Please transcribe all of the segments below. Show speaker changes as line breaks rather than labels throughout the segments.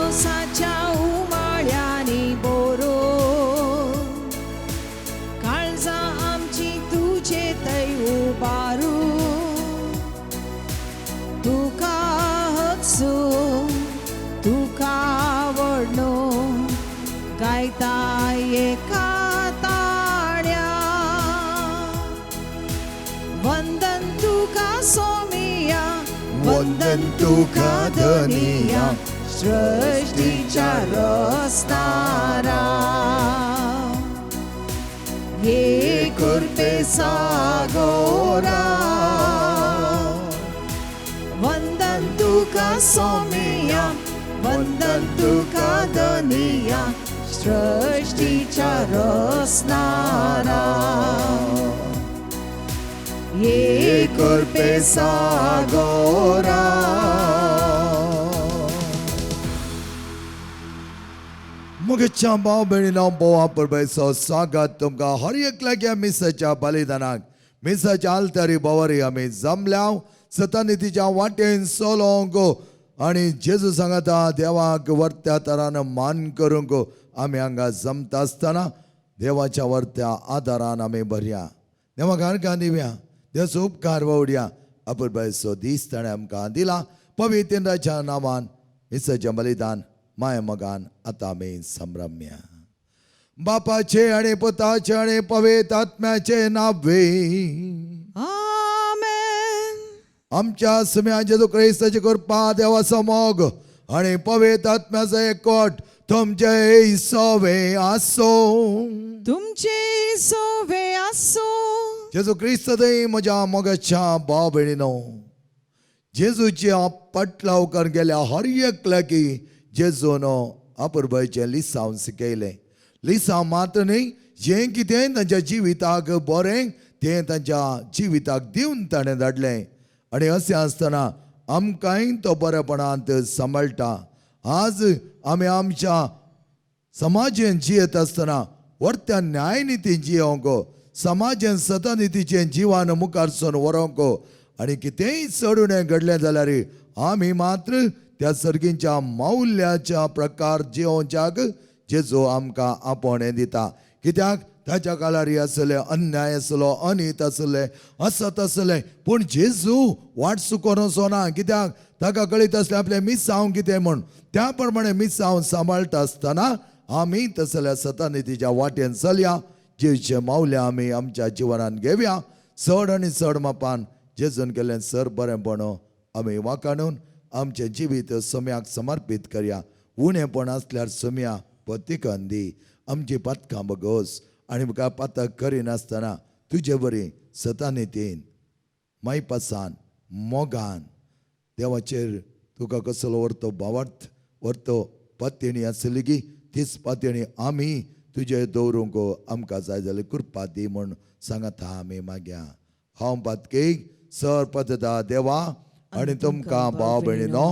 पावसाच्या उमाळ्यांनी बोरो काळजां आमची तुजे थंय उबारू तुका हसू तुका व्हडलो गायता एका ताळ्या वंदन तुका सोमिया वंदन तुका धनिया सृष्टीच्या रसनारा ये कृपे सागोरा वंदन तुका सोमिया वंदन तुका धनिया सृष्टीच्या रसनारा ये कृपे सागोरा.
मुगेच्या भाव भयणीनो बोवा परबेचो स्वागत तुमकां हर एकल्याक मिसाच्या बलिदानाक. मिसाच्या आल्तारी बोवारी आमी जमल्या सतानितीच्या वाटेन चलोवंक आनी जेजू सांगता देवाक वर्त्या तरान मान करूंक आमी हांगा जमता आसतना देवाच्या वर्त्या आदारान आमी भरया. देवाक अर्गां दिवया, देवाचो उपकार वडया. अपुरबायचो दीस ताणें आमकां दिला. पवित्र नांवान मिसाचें बलिदान माया मोगान आतां आमी संभ्रम्या. बापाचे आनी पुताचे आनी पवित्र आत्म्याचे नावे
आमेन.
आमच्या सुम्या जेजू क्रिस्ताची कृपा, देवाचो मोग आनी पवित्र आत्म्याचो एकवट तुमचे सोवे आसो.
तुमचे सोवे आसो.
जेजू क्रिस्त थंय म्हज्या मोगाच्या भाव भयणीनो, जेजूच्या पटलाव करून गेल्या हर एकल्याकी जेजून अपुरबायचें लिसांव शिकयलें. लिसांव मात्र न्ही, जें कितें तांच्या जिविताक बरें तें तांच्या जिविताक दिवन ताणें धाडलें. आनी अशें आसतना आमकांय तो बरेपणांत सांबाळटा. आज आमी आमच्या समाजेन जियेत आसतना वर्त्या न्यायनिती जियोवंक, समाजेन सतनितीचें जिवान मुखार सरून व्हरूंक आनी कितेंय चड उणें घडलें जाल्यार आमी मात्र त्या सर्गींच्या मौल्याच्या प्रकार जियोवच्याक जेजू आमकां आपोवणें दिता. कित्याक ताच्या काळार आसले अन्याय आसलो, अनीत आसलें, असत आसलें, पूण जेजू वाट चुकोन वचना. कित्याक ताका कळीत आसलें आपलें मिसांव कितें म्हूण. त्या प्रमाणे मिसांव सांबाळटा आसतना आमी तसल्या सतानितीच्या वाटेन चलया. जेजूचे मावल्या आमी आमच्या जिवनान घेवया. चड आनी चड मापान जेजून केल्लें सर बरेंपण आमी वाकाणून आमचें जिवीत सम्याक समर्पीत करया. उणेपण आसल्यार सम्या पतिकन दी. आमची पातकां बगोस आनी म्हाका पातक करिनासतना तुजे बरी सतानितीन मायपासान मोगान देवाचेर तुका कसलो व्हरतो भावार्थ व्हरतो पातयणी आसली की तीच पातयणी आमी तुजे दवरूंक आमकां जाय जाल्यार कृपा दी म्हूण सांगता आमी मागया. हांव पातकेक सर पदता देवा आनी तुमकां भाव भयणीनो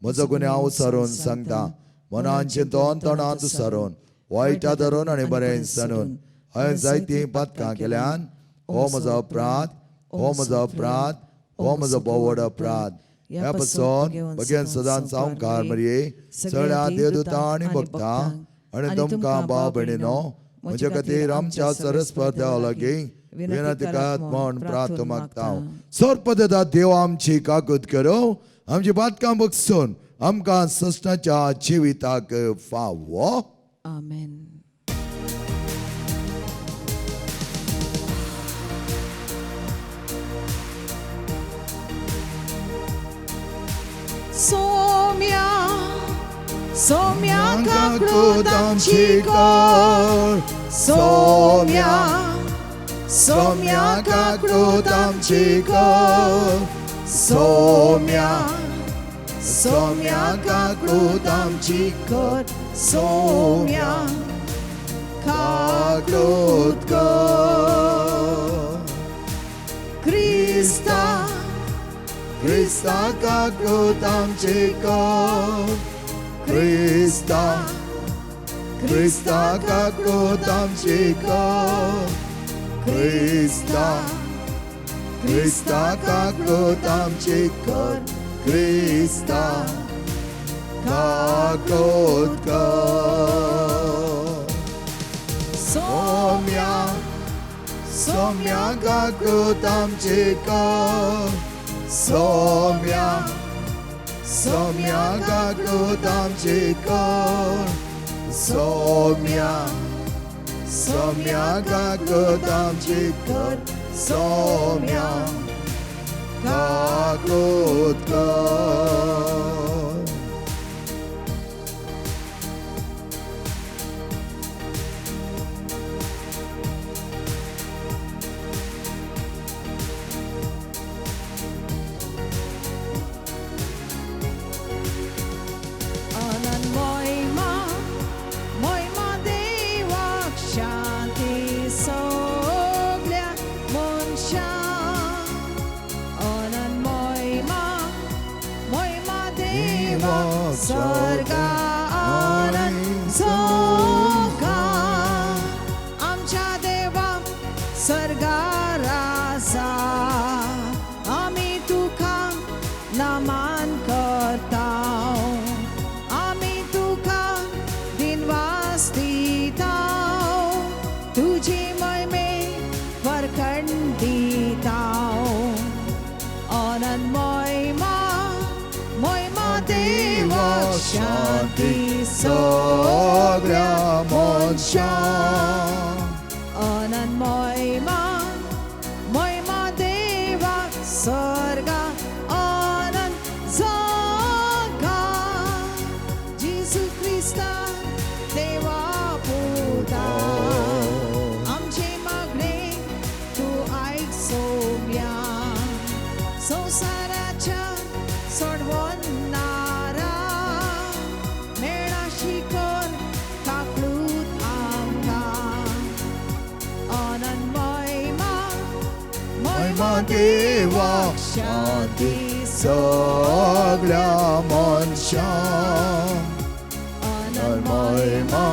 म्हजो गुन्यांव सारून सांगता. मनान चिंतोन तोंडांत सारून वायटा धरून आनी बरें सांडून हांवें जायतीं पातकां केल्यान. हो म्हजो अपराध, हो म्हजो अपराध, हो म्हजो भोव व्हड अपराध. ह्या पासून भगेन सदांच सामकार मरये सगळ्या देवदूतां आनी भक्तां आनी तुमकां भाव भयणीनो म्हजे खातीर आमच्या सरस्पत देवा लागीं विनंती करात म्हूण प्रार्थना मागता. सर्पदा देव आमची काकूत करूं, आमची पातकां बगसून आमकां सस्नाच्या जिविताक फावो.
आमेन. सोम्या सोम्या काकूत आमची कर. सोम्या सोम्या काकूत आमची कर. सोम्या सोम्या काकूत आमची कर. सोम्या काकूत कर. क्रिस्ता
क्रिस्ता काकूत आमची कर. क्रिस्ता क्रिस्ता काकूत आमची कर. क्रिस्ता क्रिस्ता काकूत आमची कर. क्रिस्ता काकूत काकूत कर.
सोम्या
सोम्या काकूत आमची कर. सोम्या सोम्या काकूत आमची कर. सोम्या सोम्या काकूत आमची कर. सोम्या काकूत कर.
अनंत मोयमा मोयमा देवाक शांती सगल्या मनशां. अनंत मोयमा मोयमा देवाक स्वर्गा अनंत जोगा. आमच्या देवा स्वर्गा राजा आमी तुका नमन करता. आमी तुका दिनवास दिता. तुजी महिमे वरखण दिता. अनंत मोयमा मोयमा देवाक शांती
सगळ्या
सगल्या
मनशां.
अनंत मोयमा मोयमा देवाक स्वर्गा अनंत जगा. जेजू क्रिस्ता देवा पुता आमचे मागणे तूं आयक सोम्या. संवसाराच्या सोडवणारा मेळा शिकर काकळूत आमकां. अनंत मोयमा
मोयमा देवाक शांती सगळ्या मनशां.
अनंत
मोयमा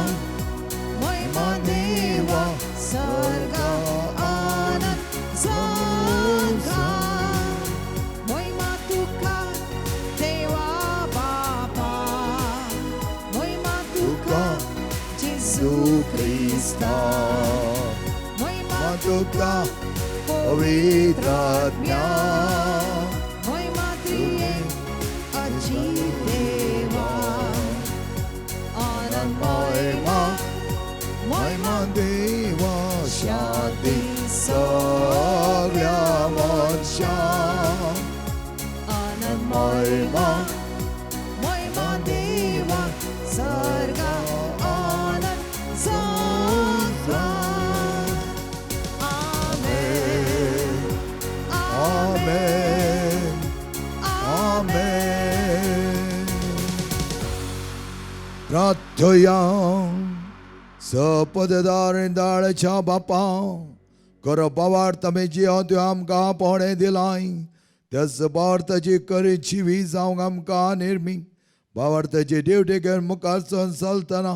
मोयमा देवा स्वर्गा अनंत जगा. मोयमा तुका देवा बापा मोयमा तुका जेजू
क्रिस्ता
क्रिस्ता मोयमा
तुका पवित्र आत्म्या
मोयमा त्रिएक अजीब देवा. अनंत
मोयमा
मोयमा
मोयमा
मोयमा
देवा शांती सगळ्या मनशां.
अनंत
मोयमा
मोयमा मोयमा देवा स्वर्गा अनंत जगा. आमेन
आमेन आमेन. प्रार्थया. सपददार दाळच्या बापा खरो बावार्थ आमी जियो तुवें आमकां पोणे दिलाय त्याच बावार्थाची करी जिवी जावंक आमकां निर्मी बावार्थाची ड्युटी घेवन मुखार सरून चलतना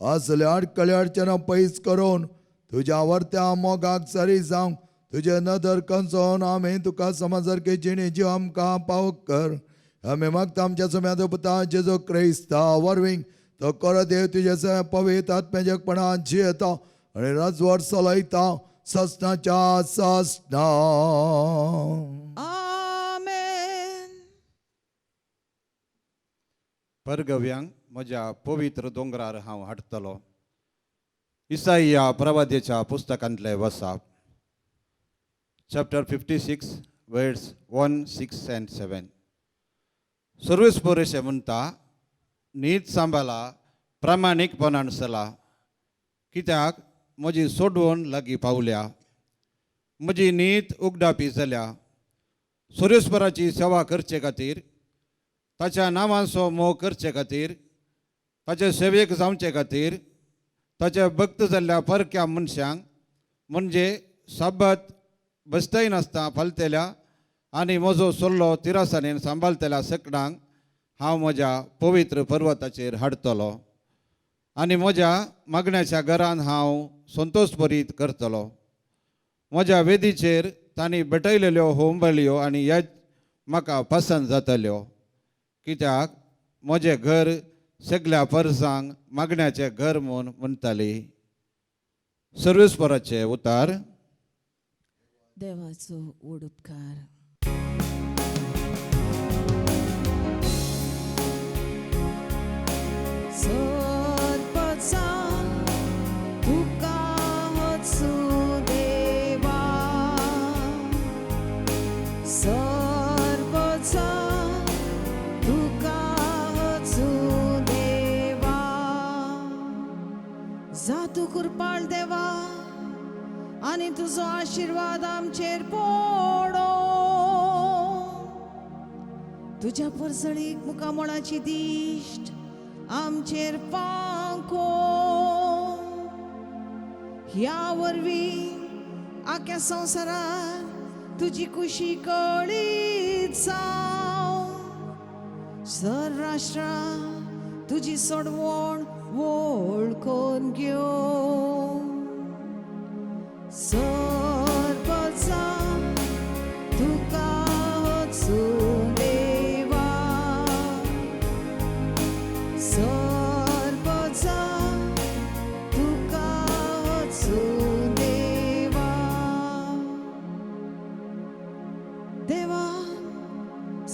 असले आडकळे अडचणां पयस करून तुज्या वर्त्या मोगाक सरी जावंक तुजे नदर कंचोवन आमी तुका समजसारकी जिणी जीव आमकां पावक कर. आमी मागता आमच्या सुम्या पुता जेजू क्रिस्ता वरवीं. तो कर देव तुजे पवित्र आत्म्याजकपणान जियेता आनी राजवट चलयता ससनाच्या ससना.
आमेन.
परगव्यांक म्हज्या पवित्र दोंगरार हांव हाडटलो. इसाईया प्रवाद्याच्या पुस्तकांतले वसाप, chapter 56, verse 1, 6 and 7. सर्वेस्पर अशें म्हणटा, नीत सांबाळा, प्रामाणीकपणान चला, कित्याक म्हजी सोडवण लागीं पावल्या, म्हजी नीत उगडापी जाल्या. सर्वेस्पराची सेवा करचे खातीर, ताच्या नांवाचो मोग करचे खातीर, ताचे सेवेक जावचे खातीर, ताचे भक्त जाल्ल्या परक्या मनशांक, म्हणजे साबत बसतय नासतना पालतल्या आनी म्हजो सल्लो तिरासानेन सांबाळतल्या सकडांक हांव म्हज्या पवित्र पर्वताचेर हाडटलो आनी म्हज्या मागण्याच्या घरान हांव संतोश भरीत करतलो. म्हज्या वेदीचेर तांणी भेटयलेल्यो होमबळयो आनी यज म्हाका पसंत जातल्यो, कित्याक म्हजें घर सगल्या परसांक मागण्याचें घर म्हूण म्हणटाली. सर्वेस्पराचे उतार.
देवाचो व्हड उपकार. सरपचा तुका वचूं देवा, सरपचा तुका वचूं देवा. जा तूं कृपाळ देवा आनी तुजो आशिर्वाद आमचेर पडो. तुज्या परसळीक मुखामोळाची दिश्ट आमचेर पांको. ह्या वरवीं आख्या संवसारात तुजी खुशी कळीत जावं. सर राष्ट्रां तुजी सोडवण वळखून घेवं. सरपचा तुका वचूं देवा, सरपचा तुका वचूं देवा. देवा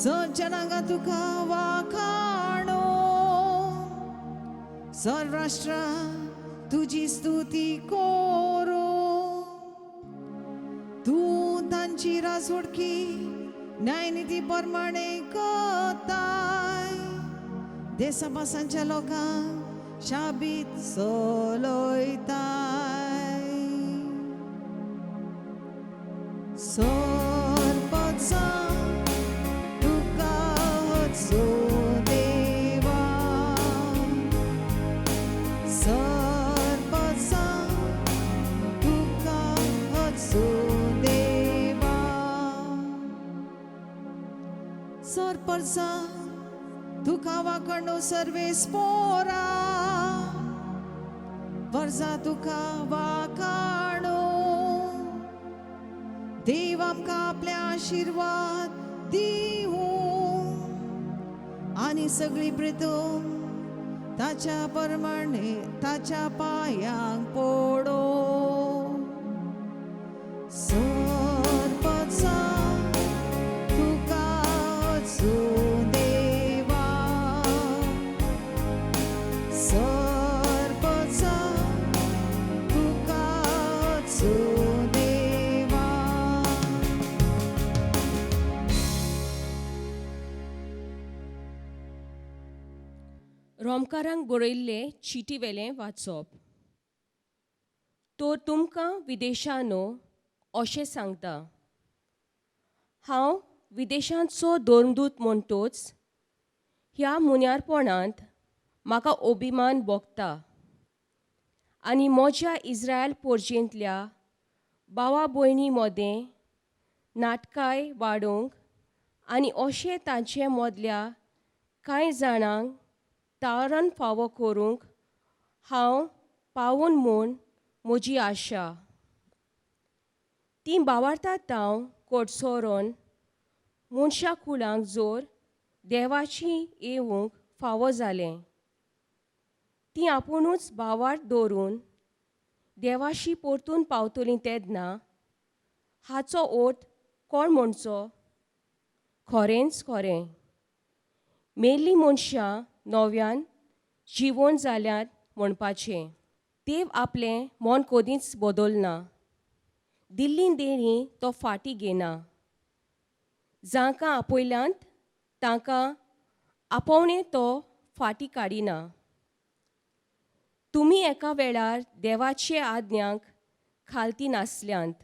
सज्जनांगा तुका वाखाणो, सर्व राष्ट्रां तुजी स्तुती करो. तूं तांची राजवडकी न्यायनिती प्रमाणे करताय. देसाभासांच्या लोकांक शाबीत चलयताय. सरपचा तुका वचूं देवा, सरपचा तुका वचूं देवा. सरपचा तुका वाखाणो सर्वेस्पोरा, वर्जा तुका वाखाणो. देव आमकां आपले आशिर्वाद दिवं आनी सगळी प्रेतूं ताच्या प्रमाणे ताच्या पांयांक पडो. सरपचा तुका वचूं देवा, सरपचा तुका वचूं देवा.
रोमकारांक बरयल्ले चिटीवेलें वाचप. तो तुमकां विदेशानो अशें सांगता, हांव विदेशांचो धर्मदूत म्हणटोच ह्या मुन्यारपणांत म्हाका अभिमान भोगता आनी म्हज्या इस्रायल पोरजेंतल्या भावा भयणी मदें नाटकाय वाडोवंक आनी अशें तांचे मदल्या कांय जाणांक तारण फावो करूंक हांव पावून म्हूण म्हजी आशा. ती बावारतात हांव कोटसोरोन मनशा कुळांक जोर देवाची येवंक फावो जालें. ती आपुणूच भावार्थ दवरून देवाशी परतून पावतलीं तेन्ना हाचो अर्थ कोण म्हणचो? खरेंच खरें मेल्लीं मनशां नव्यान जिवोन जाल्यात म्हणपाचें. देव आपलें मन कदींच बदलना, दिल्ली देणी तो फाटीं घेना. जांकां आपयल्यांत तांकां आपोवणें तो फाटीं काडिना. तुमी एका वेळार देवाचे आज्ञांक खालती नासल्यांत,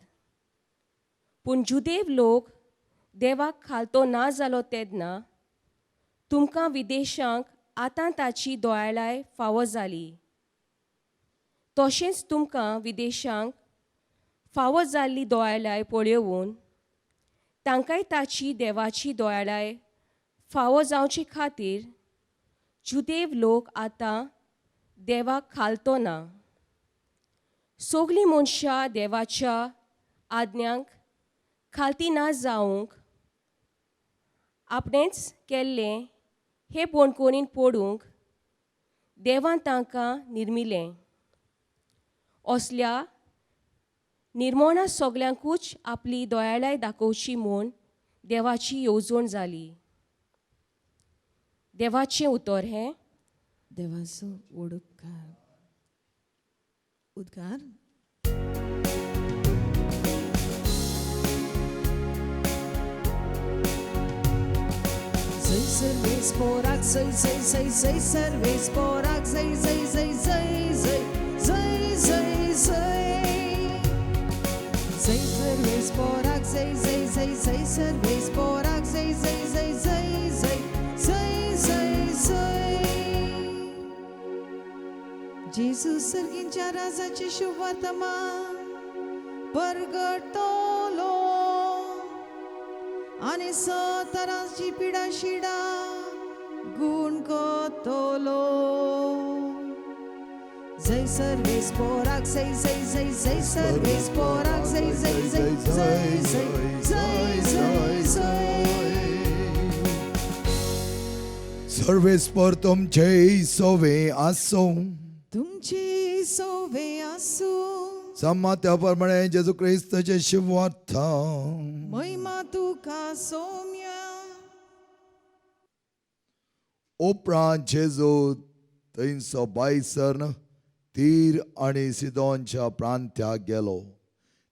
पूण जुदेव लोक देवाक खालतो ना जालो तेन्ना तुमकां विदेशांक आतां ताची दोयाळाय फावो जाली. तशेंच तुमकां विदेशांक फावो जाल्ली दोयाळाय पळोवन तांकांय ताची देवाची दोयाळाय फावो जावचे खातीर जुदेव लोक आतां देवाक खालतो ना. सगलीं मनशां देवाच्या आज्ञांक खालती ना जावंक आपणेंच केल्लें हे बोणकोणीन पडूंक देवान तांकां निर्मिलें. असल्या निर्मोणा सगल्यांकूच आपली दयाळाय दाखोवची म्हूण देवाची येवजण जाली. देवाचें उतर हें.
देवाचो व्हड उपकार. उद्गार. जय सर्वेस पोराक जय जय जय जय सर्वेस पोराक जय जय जय जय जय जय जय जय जय सर्वेस पोराक जय जय जय जय सर्वेस पोराक जय जय जय जय जय जय जय जय. जेजू सर्गींच्या राजाची शुभवर्तमान परगटतलो आनी सतराची पिडा शिडा गुण करतलो. जय सर्वेस पोराक जय जय जय जय सर्वेस पोराक जय जय जय जय जय जय जय जय.
सर्वेस्पर तुमचे सोवे आसूं.
तुमची सोवे आसूं.
समात्या प्रमाणे जेजू क्रिस्ताचे शिववार्थ.
महिमा तुका सोम्या.
उपरांत जेजू थंयचो बायसर्न तीर आनी सिदोनच्या प्रांत्याक गेलो.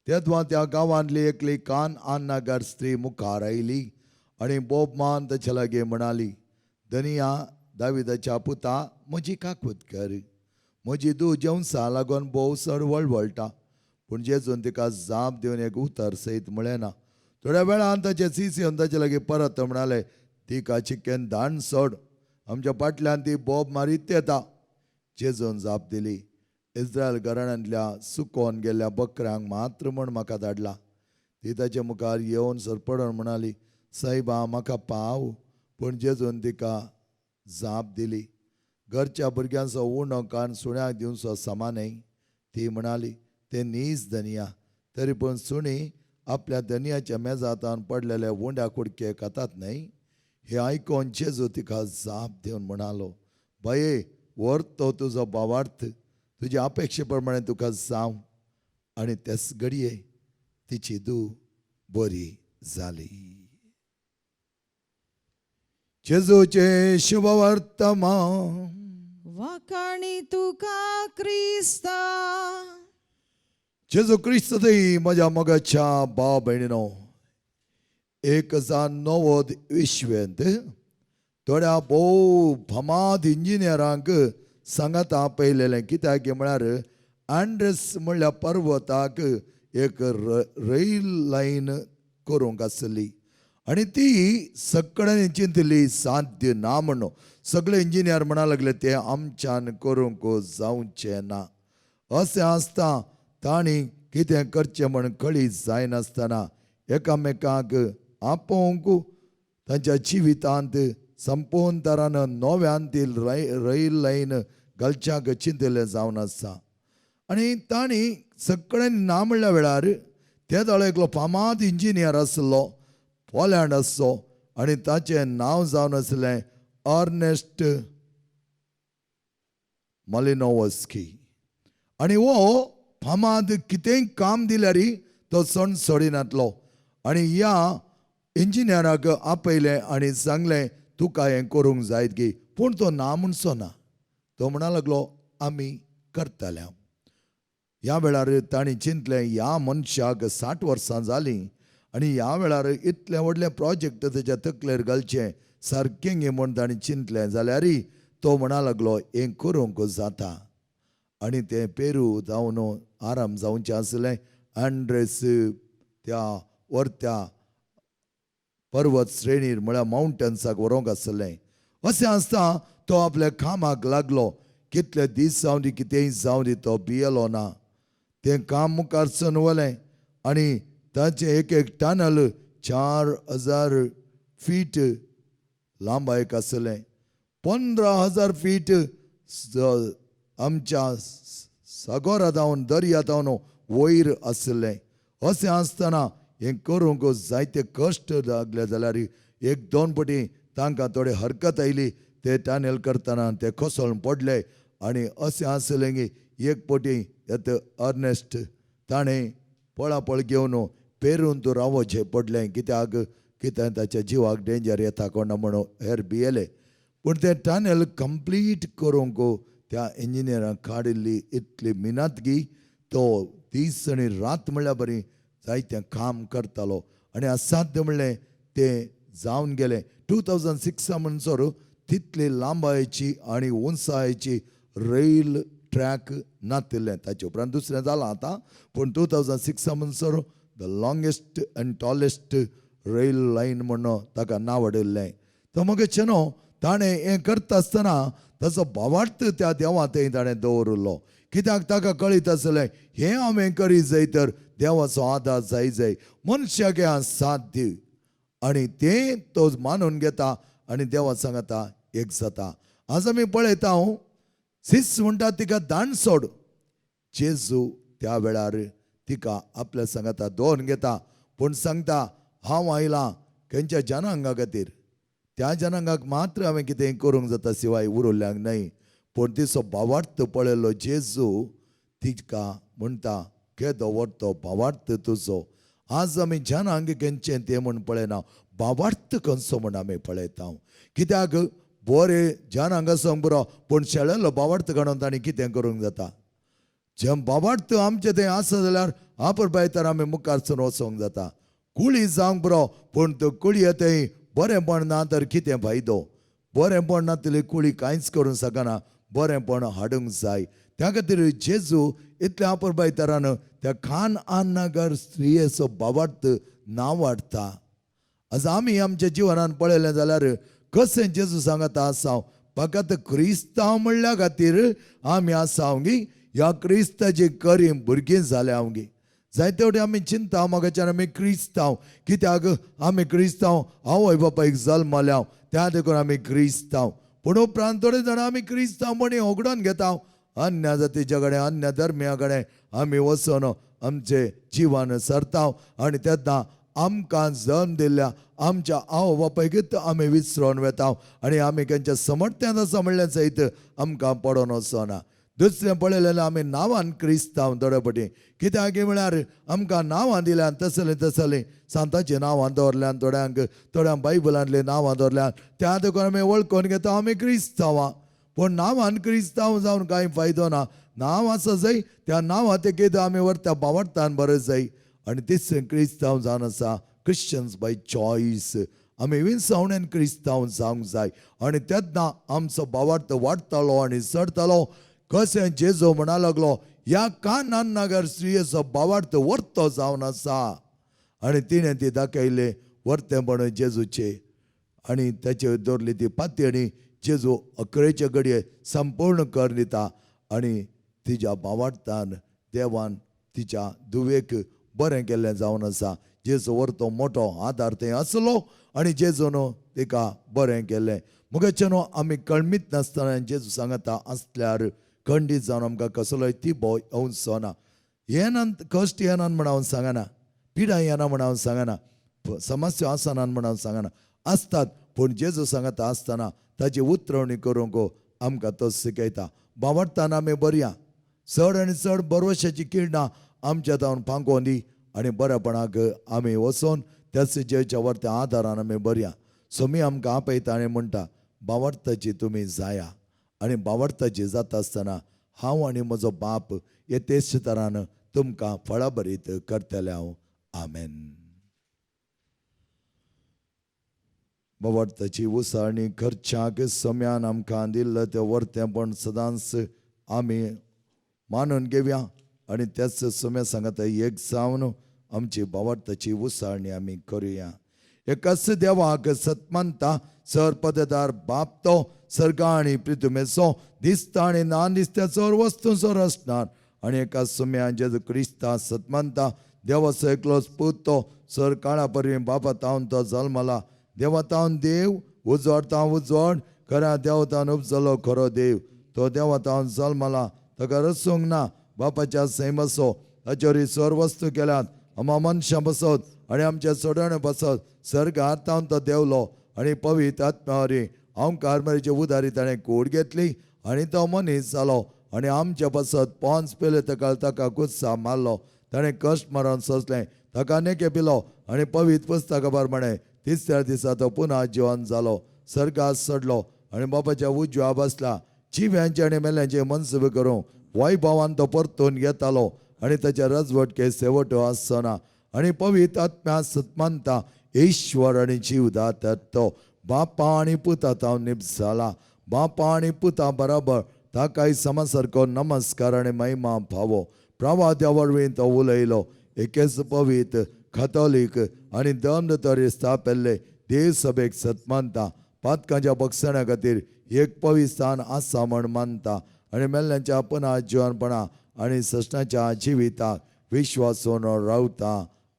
तेदवा त्या गांवांतली एकली कान आन्नागर स्त्री मुखार आयली आनी बोबमान ताच्या लागीं म्हणाली, धनिया दाविदाच्या पुता म्हजी काकूत कर, म्हजी धूव जेवसा लागून भोव चड वळवळटा. पूण जेजून तिका जाप दिवन एक उतर सयत म्हळें ना. थोड्या वेळान ताचे सिसी येवन ताचे लागीं परत म्हणाले, तिका चिकेन दाण सोड, आमच्या फाटल्यान ती बोब मारीत येता. जेजून जाप दिली, इस्रायल घराण्यांतल्या सुकोवन गेल्ल्या बकऱ्यांक मात्र म्हूण म्हाका धाडला. ती ताचे मुखार येवन सरपडून म्हणाली, सायबा म्हाका पाव. पूण जेजून तिका जाप दिली, घरच्या भुरग्यांचो उणो कान सुण्याक दिवचो समा न्हय. ती म्हणाली, तें नीज धनिया, तरी पूण सुणी आपल्या धनियाच्या मेजातान पडलेले उंड्या कुडके खातात न्हय. हें आयकोन जेजू तिका जाप दिवन म्हणालो, बाये व्हर तो तुजो भावार्थ, तुज्या अपेक्षे प्रमाणे तुका जावं. आनी तेच घडये तिची धूव बरी जाली. जेजूचें शुभवर्तमान.
वाखाणी तुका क्रिस्ता.
जेजू क्रिस्त थंय म्हज्या मोगाच्या भाव भयणीनो, 1090 इसवेंत थोड्या भोव फामाद इंजिनियरांक सांगाता पयलेलें. कित्याक म्हळ्यार आंड्रेस म्हणल्या पर्वताक एक रैल लायन करूंक आसली आनी ती सगळ्यांनी चिंतली साध्य ना म्हणून. सगळे इंजिनियर म्हणा लागले ते आमच्यान करूंक जावचें ना. अशें आसता तांणी कितें करचें म्हण कळीत जायनासतना एकामेकांक आपोवंक तांच्या जिवितांत संपूर्ण तरान नव्यान ती रैल लायन घालच्याक चिंतिल्लें जावन आसा. आनी तांणी सगळ्यांनी ना म्हणल्या वेळार ते दोळे एकलो फामाद इंजिनियर आसलो, पोलँड आसलो आनी ताचें नांव जावन आसलें अर्नेस्ट मलिनोवस्की. आनी हो फामाद कितेंय काम दिल्यार तो सण सोडिनातलो. आनी ह्या इंजिनियराक आपयलें आनी सांगलें तुका हें करूंक जायत गी, पूण तो ना म्हणचो ना. तो म्हणा लागलो आमी करतले. ह्या वेळार तांणी चिंतलें ह्या मनशाक 60 वर्सां जालीं आनी ह्या वेळार इतलें व्हडलें प्रोजेक्ट तेच्या तकलेर घालचें सारकें गे म्हूण तांणी चिंतलें. जाल्यार तो म्हणा लागलो हें करूंक जाता. आनी तें पेरू जावन आराम जावचें आसलें. आंड्रेस त्या वरत्या पर्वत श्रेणीर म्हळ्यार मावंटन्साक व्हरूंक आसलें. अशें आसता तो आपल्या कामाक लागलो. कितले दीस जावं दी कितेंय जावं दी तो भियेलो ना. तें काम मुखार सनवलें आनी ताचें एक एक टनल 4000 फीट लांबायक आसलें. 15,000 फीट आमच्या सागोरा जावन दर्या जावन वयर आसलें. अशें आसतना हें करूंक जायते कश्ट लागले. जाल्यार एक दोन पटी तांकां थोडी हरकत आयली. ते टनेल करतना ते कोसळून पडले आनी अशें आसलें की एक पटी येत अर्नेस्ट ताणें पळापळ घेवन पेरून तूं रावोचें पडलें कित्याक कित्याक ताच्या जिवाक डेंजर येता कोणा म्हणून हेर भियेले. पूण तें टनेल कंप्लीट करूंक त्या इंजिनियरान काडिल्ली इतली मिनातगी तो दीस आनी रात म्हणल्यार बरी जायतें काम करतालो आनी असाध्य म्हणलें तें जावन गेलें. 2006 म्हणसर तितली लांबायेची आनी उंचायेची रेल ट्रॅक नातिल्लें. ताचे उपरांत दुसरें जालां आतां, पूण 2006 म्हणसर the longest and tallest rail line म्हणून ताका नांव दिल्लें. तो मगेर चेनो ताणें हें करता आसतना ताचो भावार्थ त्या देवा थंय ताणें दवरिल्लो कित्याक ताका कळीत आसलें हें हांवें करीत जाय तर देवाचो आदार जाय जाय मनशाक हें साध्य आनी तें तो मानून घेता आनी देवा सांगता एक जाता. आज आमी पळयता हांव सीस म्हणटा तिका दांड सोड. जेजू त्या वेळार तिका आपल्या सांगता दोन घेता पूण सांगता हांव आयलां खंयच्या जनांगा खातीर, त्या जनांगाक मात्र हांवें कितें करूंक जाता शिवाय उरल्ल्यांक न्हय. पूण तिचो भावार्थ पळयलो जेजू तिका म्हणटा केदो व्हडलो भावार्थ तुजो. आज आमी जनांग खंयचें तें म्हूण पळयना, भावार्थ खंयचो म्हूण आमी पळयता. कित्याक बरें जनांग आसूंक पुरो पूण शेळेलो भावार्थ काडून ताणें कितें करूंक जाता. जें भावार्थ आमचें तें आसा जाल्यार आपर तर आमी मुखार सून वचोंक जाता. कुळी जावंक पुरो पूण त्यो कुळये थंय बरेंपण ना तर कितें फायदो. बरेंपण नातली कुळी कांयच करूंक शकना, बरेंपण हाडूंक जाय. त्या खातीर जेजू इतल्या आपुरबायतरान त्या खान आन्नागर स्त्रियेचो भावार्थ नांव वाडटा. आज आमी आमच्या जिवनान पळयलें जाल्यार कशें जेजू सांगता आसा फकत क्रिस्तांव म्हणल्या खातीर आमी आसा गी ह्या क्रिस्ताची करी भुरगीं जाल्या हांव गी. जायते फावटी आमी चिंता म्हाकाच्यान आमी क्रिस्तांव कित्याक आमी क्रिस्तांव आवय बापायक जल्मल्या त्या देखून आमी क्रिस्तांव. पूण उपरांत थोडे जाणां आमी क्रिस्तांव म्हण होगडोन घेता अन्य जातीच्या कडेन अन्य धर्मिया कडेन आमी वचून आमचें जिवन सरता आनी तेन्ना आमकां जल्म दिल्ल्या आमच्या आवय बापायकूच आमी विसरोन वेता आनी आमी खंयच्या समर्थ्यांत आसा म्हणल्यार सयत आमकां पडोन वचना. दुसरें पळयलें आमी नांवान क्रिस्तांव थोडे फावटी कित्याक म्हळ्यार आमकां नांवां दिल्यान तसलें तसलें सांताचीं नांवां दवरल्यान थोड्यांक थोड्यांक बायबलांतलीं नांवां दवरल्यान त्या देखून आमी वळखून घेता आमी क्रिस्तांवां. पूण नांवान क्रिस्तांव जावन कांय फायदो ना. नांव आसा जाय त्या नांवां तेकीद आमी व्हरता भावार्थान बरें जाय. आनी तिसरें क्रिस्तांव जावन आसा क्रिश्चन्स बाय चॉयस. आमी विंसावण्यान क्रिस्तांव जावंक जाय आनी तेन्ना आमचो भावार्थ वाडटालो आनी चडटालो. कशें जेजू म्हणा लागलो ह्या कानान नगर स्त्रियेचो भावार्थ वर्तो जावन आसा आनी तिणें ती दाखयलें वर्तेंपण जेजूचें आनी ताचेर दवरली ती पाती आनी जेजू अकरेचे घडये संपूर्ण कर दिता आनी तिज्या भावार्थान देवान तिच्या धुवेक बरें केल्लें जावन आसा. जेजू व्हरतो मोठो आदार थंय आसलो आनी जेजून तिका बरें केल्लें. मुगेचें न्हू आमी कळमीत नासतना जेजू सांगता आसल्यार खंडीत जावन आमकां कसलोय तिबो येवचो ना. येनात कश्ट येनात म्हण हांव सांगना, पिडा येना म्हण हांव सांगना, समस्या आसनात म्हण हांव सांगना, आसतात. पूण जेजू सांगता आसतना ताची उतरवणी करूंक आमकां तो शिकयता. भावार्थान आमी बरया चड आनी चड बरवशाची किरणां आमच्या तावन पांकोवन दी आनी बरेपणाक आमी वचोन त्याच जेच्या वरत्या आदारान आमी बरया. सोमी आमकां आपयता आनी म्हणटा भावार्थाची तुमी जाया आनी भावार्थाची जाता आसतना हांव आनी म्हजो बाप हे तेच तरान तुमकां फळाभरीत करतले हांव. आमेन. भावार्थाची उसाळणी खर्चाक सम्यान आमकां दिल्लें तें वर्तेंपण सदांच आमी मानून घेवया आनी त्याच सम्या सांगता एक जावन आमची भावार्थाची उसाळणी आमी करुया. एकाच देवाक सतमानता सर पददार बाप तो सर्गा आनी पृथ्वीचो दिसता आनी ना दिसत्याचो वस्तूंचो रचणार आनी एका सुम्यान जेजू क्रिस्ता सतमानता देवाचो एकलोच पूत तो सर काळा परवीं बापा तावन तो जल्मला देवा तावन देव उजवाड तावन उजवाड खऱ्या देवतान उपजलो खरो देव तो देवा तावन जल्मला ताका रसूंक ना बापाच्या सैमाचो ताचेर सर वस्तू केल्यात आमा मनशां बसत आनी आमच्या सोडणे बसत सर्गार तावन तो देवलो आनी पवित्र आत्म्यावरी हांव कारमारीचे उदारी ताणें कूड घेतली आनी तो मनीस जालो आनी आमच्या पासत पोंच पेले ताका ताका गुस्सा मारलो. ताणें कश्ट मारून सोंसलें, ताका नेके पिलो आनी पवित्र पुस्तका प्रमाणें तिसऱ्या दिसा तो पुनः जिवन जालो, सर्गात चडलो आनी बापाच्या उजव्या बसला. जिव्यांचे आनी मेल्यांचे मनसुबे करूं वैभवान तो परतून येतालो आनी ताच्या रजवटके शेवटो आसचो. आनी पवित्र आत्म्या सतमानता ईश्वर आनी जीवदाता तो बापा आनी पुता तावन निपजाला. बापा आनी पुता बराबर ताकाय समासारको नमस्कार आनी महिमा फावो. प्रवाद्या वरवीं तो उलयलो. एकेच पवित्र कथोलीक आनी दंड तरी स्थापिल्ले देव सभेक सतमानता. पातकांच्या बक्षणा खातीर एक पवित्र स्थान आसा म्हण मानता आनी मेल्ल्यांच्या पुनः जिवनपणा आनी सस्नाच्या जिविताक विश्वासून रावता.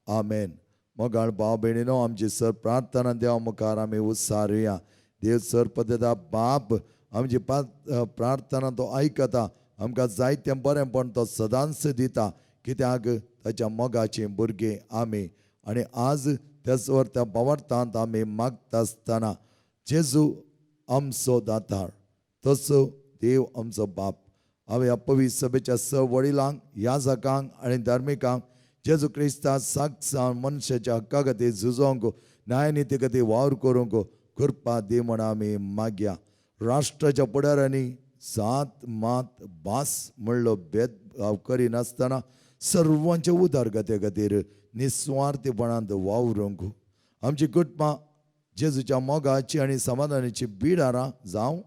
आमेन. मोगाळ भाव भयणीनो, आमची सर प्रार्थना देवा मुखार आमी उत्सारुया. देव सर पद्दता बाप आमची प्रार्थना तो आयकता. आमकां जायतें बरेंपण तो सदांच दिता, कित्याक ताच्या मोगाचीं भुरगीं आमी. आनी आज त्याच वर त्या पवार्थांत आमी मागता आसतना जेजू आमचो दातार तसो देव आमचो बाप. हांव ह्या पवित्र सभेच्या स वडिलांक, याजकांक आनी धार्मिकांक जेजू क्रिस्ता साक्ष जावन मनशाच्या हक्का खातीर झुजोंक, न्यायनिती खातीर वावर करूंक कृपा दी म्हण आमी मागया. राष्ट्राच्या फुडाऱ्यांनी जात मात भास म्हणलो भेदभाव करिनासतना सर्वांच्या उदरगते खातीर निस्वार्थीपणांत वावरूंक आमची कुटुंबां जेजूच्या मोगाची आनी समाधानाची बिडारां जावं.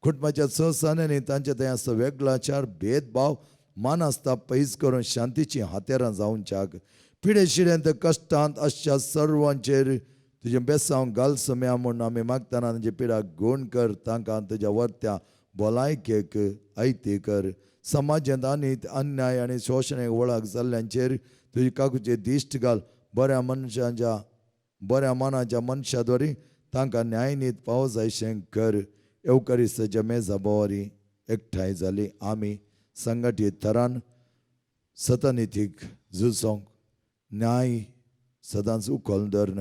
कुटुंबाच्या सहसान्यांनी तांचे थंय आसता वेगळाचार भेदभाव मानासता पयस करून शांतीचीं हातेरां जावच्याक. पिडे शिड्यांत कश्टांत आसच्या सर्वांचेर तुजें बेसांव घाल सम्या म्हूण आमी मागतना तांची पिडा गुण कर. तांकां तुज्या वर्त्या भलायकेक आयती कर. समाजांत आनी अन्याय आनी शोशणेक वळख जाल्ल्यांचेर तुजी काकूची दिश्ट घाल. बऱ्या मनशांच्या बऱ्या मनाच्या मनशा द्वारी तांकां न्यायनीत पावो जायशें कर. येवकारिस्ताच्या मेजा बोवारी एकठांय जाली आमी संघटीत थरान सतनितीक झुजोंक न्याय सदांच उखल धरून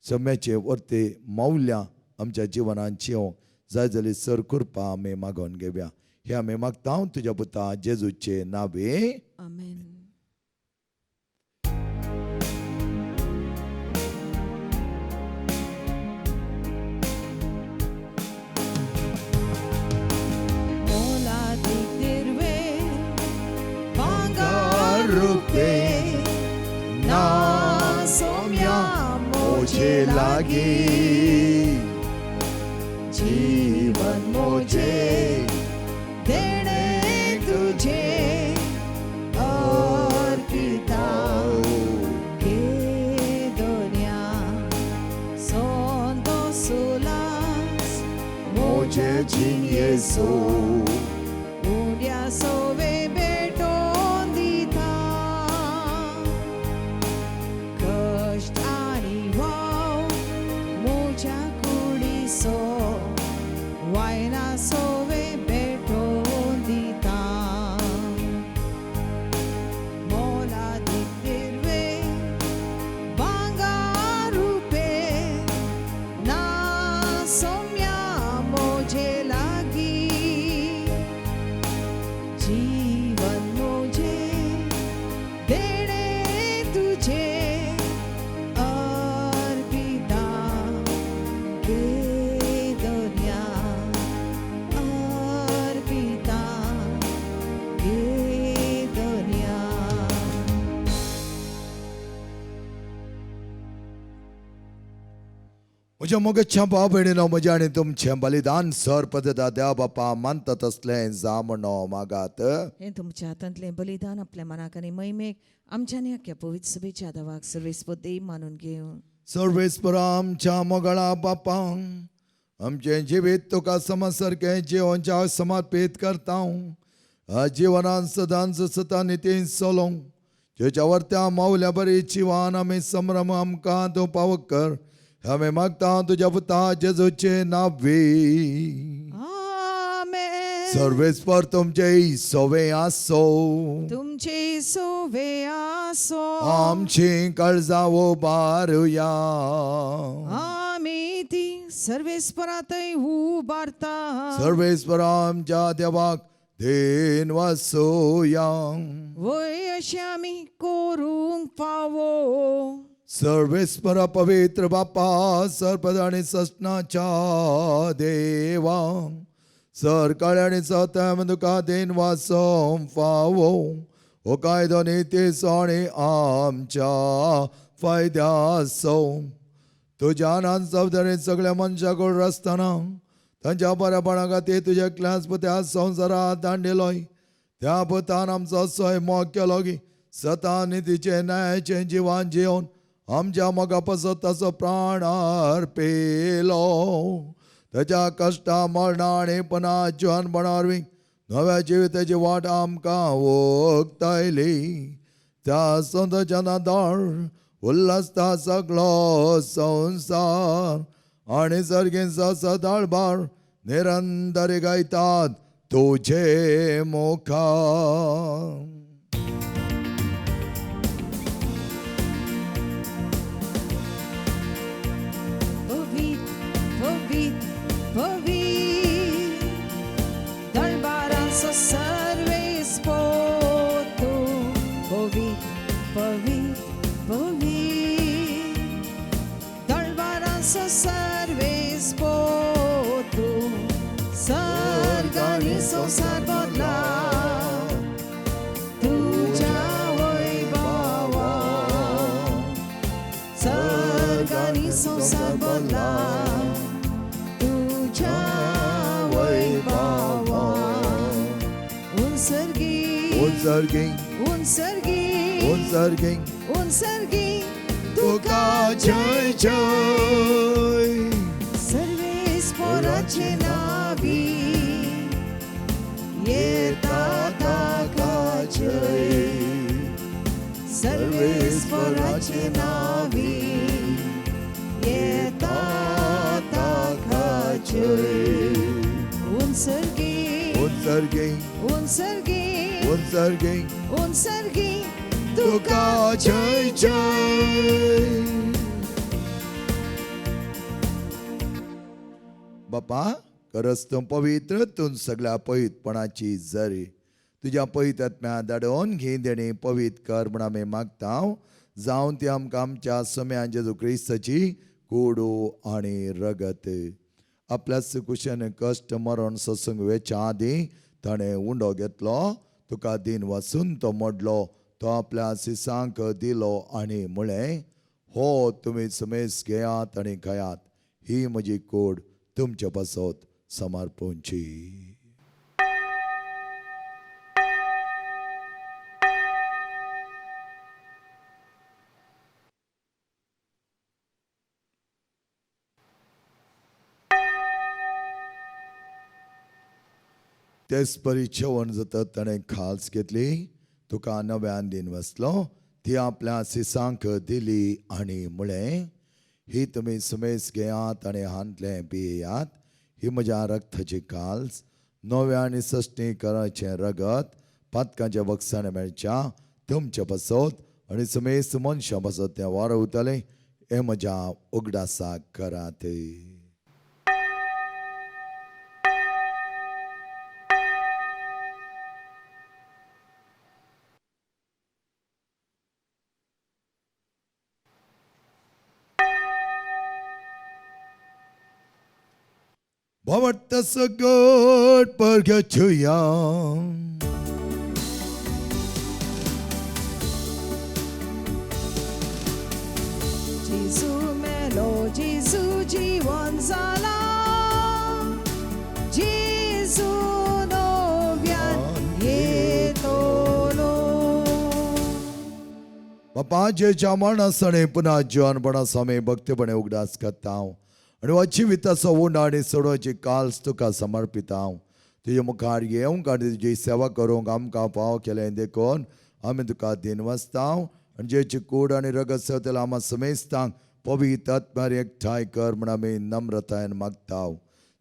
सम्याचे वर्ते मौल्यां आमच्या जिवनांत जिवंक जाय जाल्यार सर कृपा आमी मागोवन घेवया. हे आमी मागता तुज्या पुता जेजूचे नावे.
आमेन.
ना सोम्या मोजे लागी जीवन मोजे
देणे तुझे अर्पिता के दुनिया सोंतो सुलास
मोजे जियेसू
उड्या सोवे भेटोन दिता. कश्ट आनी वाव म्हज्या कुडीसो वायना सोवे भेटोन दिता. मोलादीक दिर्वे भांगर रुपे ना सोम्या म्हजे लागीं जीवन म्हजें देणें तुजें अर्पिता गे दुनिया अर्पिता गे दुनिया.
म्हज्या मोगाच्या भाव भयणीनो, म्हजें आनी तुमचें बलिदान सर पद्दता देवा बापा मानता तसलें जा म्हणो मागात.
हें तुमच्या हातांतलें बलिदान आपल्या मनाक आनी महिमेक आमच्या आनी अख्ख्या पवित्र सभेच्या देवाक सर्वेस्पर देव मानून घेवं.
सर्वेस्परा आमच्या मोगळा बापा, आमचें जिवीत तुका समसारकें जिवनच्या समर्पीत करता. जिवनान सदांच सता नितीन चलोवंक जेच्या वर्त्या मावल्या बरी जिवान आमी संभ्रम आमकां तूं पावक कर. आमी मागता तुज्या पुता जेजूचे नावे.
आमेन.
सर्वेस्पर तुमचे सोवे आसो.
तुमचे सोवे आसो.
आमची काळजां उबारुया.
आमी ती सर्वेस्परातय उबारता.
सर्वेस्परा आमच्या देवाक then वासोया.
वय अशें आमी करूंक फावो.
सर्वेस्परा पवित्र बापा, सर्पद आनी ससनाच्या देवा, सरकाळ आनी सतम तुका then वासोम फावो. हो कायदो नितीचो आनी आमच्या फायद्याचो. तुज्या नान जबाबदारी सगळ्या मनशाक आसतना तांच्या बऱ्यापणा खातीर तुज्या क्लास पुत्या संवसारात दांडिलोय. त्या पुतान आमचो सोय मोग केलो की सता नितीचें न्यायाचें जिवान जिवन आमच्या मोगा पासत ताचो प्राण अर्पिलो. ताच्या कश्टा मरणा आनी पुना जिवनपणा वरवीं नव्या जिविताची वाट आमकां उक्तायली. त्या संताच्या नादार उल्हासता सगळो संवसार आनी सर्गींचो सदाळबार निरंतर गायतात तुझे मुखार.
पवीत पवीत पवीत दळबारांचो सर्वेस्पोतो. पवीत पवीत पवीत दळबारांचो सर्वेस्पोतो. सर्ग आनी संवसार बदला तुज्या वैभवान. सर्ग आनी संवसार बदला तुज्या वैभवान. उनसर्गी
उनसर्गी
उनसर्गी
उनसर्गी
उनसर्गी
तुका जय जय.
सर्वेस्पराचे नावी येता ताका जय. सर्वेस्पराचे नावी येता ताका जय. उनसर्गी
उनसर्गी
उनसर्गी
उनसर्गी
उनसर्गी
तुका जय जय. बापा, खरंच तूं पवित्र, तूं सगळ्या पवित्रपणाची जरी. तुज्या पवित्र आत्म्या धाडून ही देणी पवित्र कर म्हूण आमी मागता, जावन ती आमकां आमच्या सम्यान जेजू क्रिस्ताची कुडू आनी रगत. आपल्याच कुशेन कश्ट मरण सोसूंक वेच्या आदीं ताणें उंडो घेतलो, तुका दिन वासून तो मोडलो, तो आपल्या सिसांक दिलो आनी म्हळें, हो तुमी समेस घेयात आनी खायात, ही म्हजी कूड तुमचे पासत समर्पूंची. तेच परी जेवण जाता ताणें खाल्स घेतली, तुका नव्यान दिन वसलो, ती आपल्या सिसांक दिली आनी म्हळें, ही तुमी सुमेस घेयात आनी हांतलें पियेयात, ही म्हज्या रक्ताची काल्स, नव्या आनी सश्टीकरणाचें रगत, पातकांच्या बक्षाणे मेळच्या तुमच्या पासत आनी सुमेस मनशां पासत तें वारवतलें, हें म्हज्या उगडासाक करात. भवत सगट परगछुया.
जेजू मेलो, जेजू जीवन जाला, जेजू नव्यान येतलो.
बापा, जेच्या मरणासणे पुन्हा जिवनपणा स्वामी भक्तीपणे उगडास करता आनी हो जिविताचो उंडो आनी सोडोवची काल्स तुका समर्पिता. तुजे मुखार येवंक आनी तुजी सेवा करूंक आमकां फावो केलें देखून आमी तुका दिनवासता. आनी जेची कूड आनी रगत सेवतले आमा समेस्तांक पवित्र आत्म्यार एकठांय कर म्हूण आमी नम्रतायेन मागता.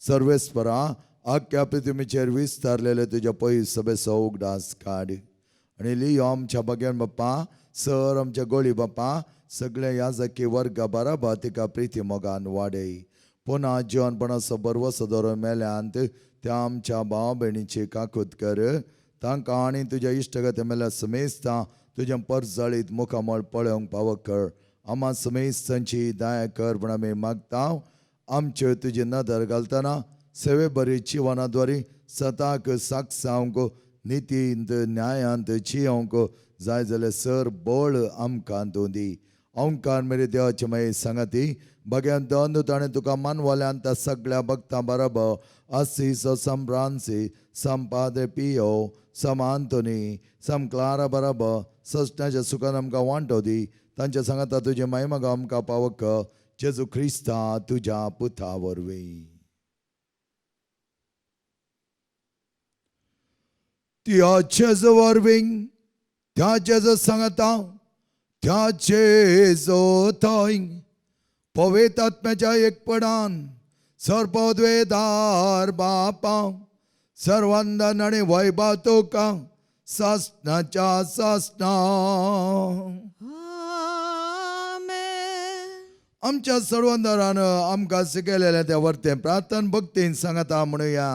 सर्वेस्परा, आख्या पृथ्वीचेर विस्तारलेले तुज्या पयस सभेचो उगडास काड आनी लियो आमच्या बगेन बाप्पा, सर आमच्या गोळी बाप्पा, सगळे याजकी वर्गा बराबर तिका प्रिती मोगान वाडय. पुन्हा जिवनपणाचो बरवसो दवरून मेल्यांत त्या आमच्या भाव भयणीची काकूत कर. तांकां आनी तुज्या इश्टगते मेल्या समेस्तां तुजें परजळीत मुखामळ पळोवंक पावो कर. आमा समेस्तांची दया कर म्हूण आमी मागता. आमच्यो तुजी नदर घालतना सेवे बरी जिवना द्वारी सताक साक्षावंक नितींत न्यायांत जियोवंक जाय जाल्यार सर बळ आमकां तूं दी. ओंकार मेरे देवाचे मागीर सांगाती बग्यान दंद ताणें तुका मानवल्यान त्या सगळ्या भक्तां बरोबर आसीसो सम फ्रांसी सम पाद्रे पियो सम आंतोनी सम क्लारा बरोबर ससण्याच्या सुखान आमकां वांटो दी. तांच्या सांगाता तुजे मायमगा आमकां पावक जेजू क्रिस्ता तुज्या पुता वरवीं. त्या जेजू वरवीं त्या जेजू सांगाता त्या जेजू थंय पवित्र आत्म्याच्या एकपणान सर्वद्वेदार बापा सर्वंदन आनी वैभव तुका सासणाच्या सासणा.
आमेन.
आमच्या सर्वंदरान आमकां शिकयलेलें तें वर्तें प्रार्थन भक्तीन सांगता म्हणुया.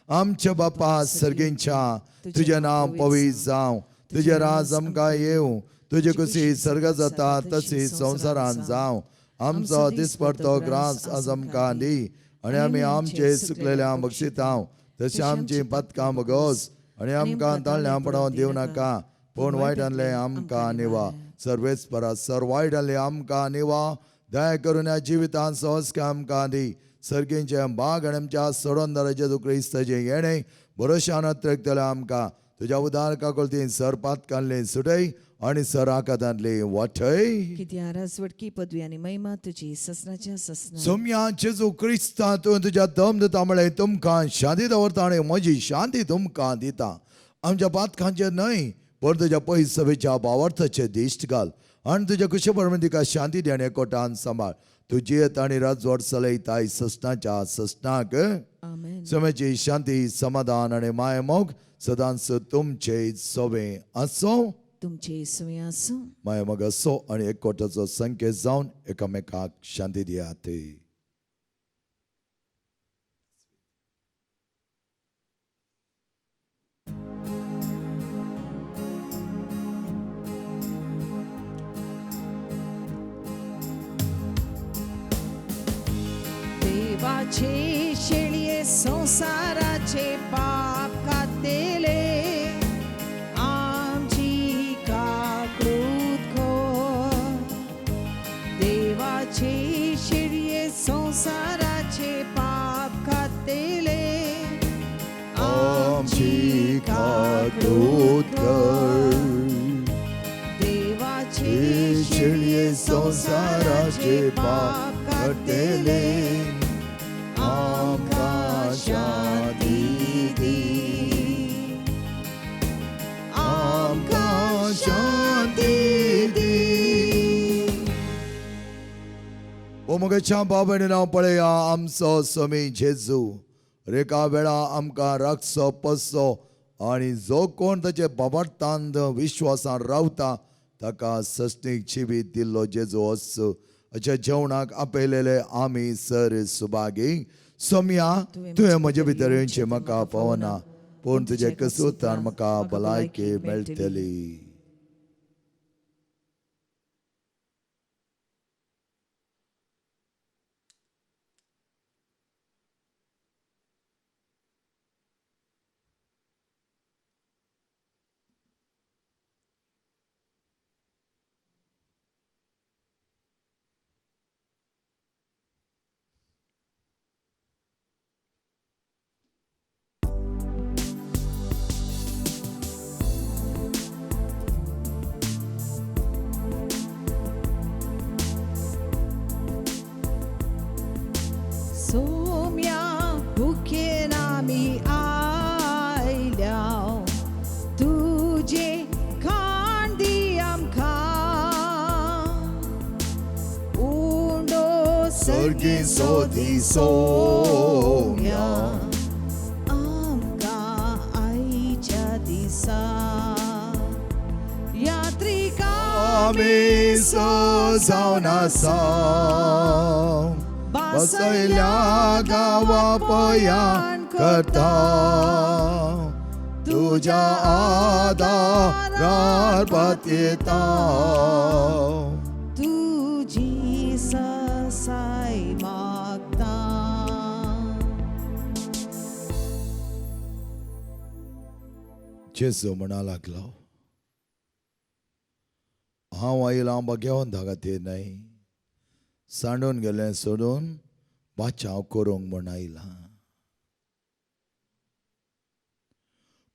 आमच्या बापा सर्गींच्या तुजें नांव पवित्र जावं, तुजें राज आमकां येवं, तुजे कुशी सर्ग जाता तशी संवसारान जावं. आमचो दिसपडतो ग्रास आज आमकां दी आनी आमी आमचे सुकलेल्या बक्षितां तशें आमची पदकां बगोस आनी आमकां ताळ्यां पडोवन दिवं नाका, पूण वायटांतलें आमकां निवा. सर्वेच परत सर वायटांतलें आमकां निवा. दया करून ह्या जिवितांत संस्कार आमकां दी. सर्गींचे बाग आनी आमच्या सोडोन जेजू क्रिस्ताचें येणें भरोशान अत्रेकतलें आमकां. तुज्या उदार काकुळतीन सर पातकांतली सुटय आनी सर आकातांतली वाटय.
कित्या राजवटकी पदवी आनी महिमा तुजी ससनाच्या ससना.
सोम्या जेजू क्रिस्ता तूं तुज्या दम दिता म्हळें तुमकां शांती दवरता आनी म्हजी शांती तुमकां दिता. आमच्या पातकांचेर न्हय पूण तुज्या पयसवेच्या भावार्थाचे दिश्ट घाल आनी तुज्या कुशे प्रमाणे तिका शांती दी आनी एकवटान सांबाळ. तुजी येत आनी राजवट चलयताय ससनाच्या ससनाक.
आमेन.
सोम्याची शांती समाधान आनी मायमोग सदांच तुमचे सोवे आसूं.
तुमचे सुवे आसूं.
मायमोग असो आनी एकवटाचो संकेत जावन एकामेकाक शांती दियात.
देवाचे शेळये संवसाराचे पाप कातले आमची काकूत कर. देवाचे शेळये संवसाराचे पाप कातले
आमची काकूत कर.
देवाचे
शेळये संवसाराचे पाप काडटले आमकां शांती दी. आमकां शांती दी. ओ म्हज्या बाबांनी नांव पळया आमचो स्वामी जेजू रेका वेळा आमकां राखचो पसचो आनी जो कोण ताचे बाबार्थान विश्वासान रावता ताका सस्नीक जिवीत दिल्लो जेजू असो. अशा जेवणाक आपयलेले आमी सर सुभागी. सोम्या तुवें म्हजे भितर येवचें म्हाका पावना, पूण तुजे कसुतान म्हाका भलायकी मेळटली.
सोम्या भुकेन आमी आयल्या तुजे खाण दी आमकां. उंडो
सर्गी सोदी सोम्या
आमकां आयच्या दिसा यात्रिका
आमी सो जावन आसा. बसयल्या गांवा पयाण करता तुज्या आदारार पातयेता
तुजी ससाय मागता.
जेजू म्हणा लागलो, हांव आयलां भाग्यवंता खातीर न्हय, सांडून गेलें सोडून बाचाव करूंक म्हूण आयलां.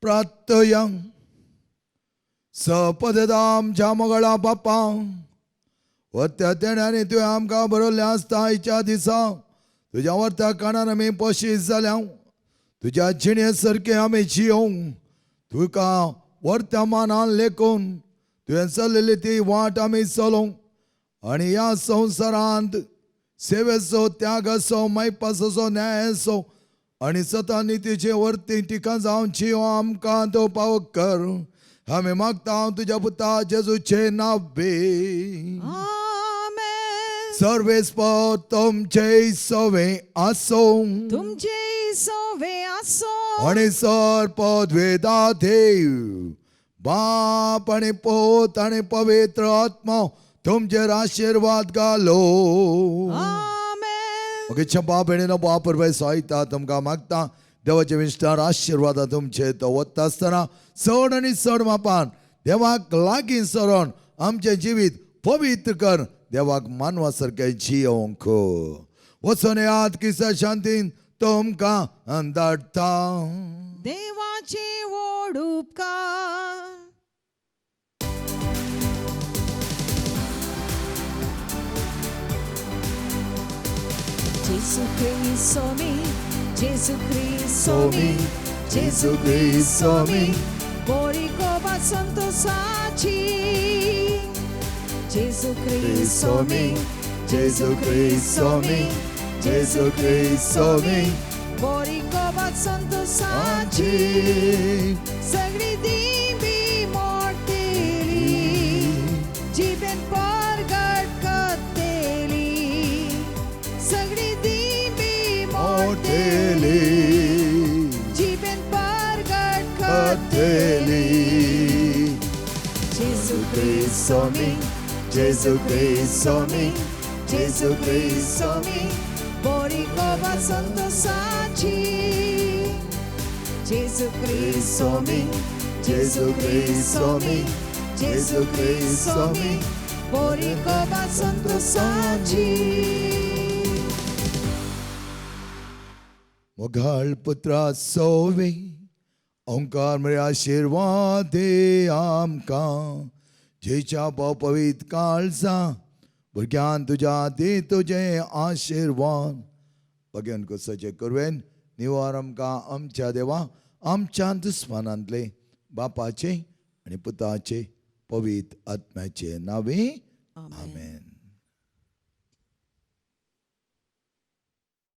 प्रार्थया. सपदता आमच्या मोगळा बापा, वत्या तेण्यानी तुवें आमकां बरयल्लें आसता आयच्या दिसा तुज्या वर्त्या कानार आमी पोशीस जाल्या. तुज्या जिणे सारकें आमी जियोंक तुका वर्त्या मानान लेखून तुवें चललेली ती वाट आमी चलोवंक आनी ह्या संवसारांत सेवेचो, त्यागाचो, मायपासाचो, न्यायाचो आनी सता नितीचे वर्ती टिका जावची आमकां तो पावक कर. आमी मागता तुज्या पुता जेजूचे नावे.
आमेन.
सर्वेस्पर तुमचे सवे आसूं
तुमचे सोवे आसो.
आनी सर पदवेदा देव बाप आनी पूत आनी पवित्र आत्मा तुमचेर आशिर्वाद घालो.
आमेन.
ओके बाप भयणीनो, बाप परबे सोयता तुमकां मागता देवाचे विस्तार आशिर्वादा तुमचे तो वता आसतना चड आनी चड मापान देवाक लागीं सरोन आमचें जिवीत पवित्र कर, देवाक मानवा सारकें जियोंक. वचून याद किसा शांतीन तुमकां धाडटा.
देवाचे व्हड उपकार. Gesù Cristo mi, Gesù Cristo mi, Gesù Cristo mi, Boricova Santo Saci. Gesù Cristo mi, Gesù Cristo mi, Gesù Cristo mi, Boricova Santo Saci. सगळी दिंबी मोडतेली, जिबेन परगट करतेली. सगळी दिंबी मोडतेली, जिबेन परगट करतेली. Gesù Cristo mi, Gesù Cristo mi, Gesù Cristo mi, Boricova Santo Saci. Gesù Cristo mi, Gesù Cristo mi, Gesù Cristo mi, Boricova Santo Saci.
मोगाळ पुत्रा सोवे ओंकार मरे आशिर्वाद दे आमकां, जेच्या भाव पवित्र काळजा भुरग्यान तुज्या दे तुजें आशिर्वाद. भगेन कुसाचे करवेन निवार आमकां आमच्या देवा आमच्या दुस्मानांतले बापाचे आनी पुताचे पवित्र आत्म्याचे नावे आमेन.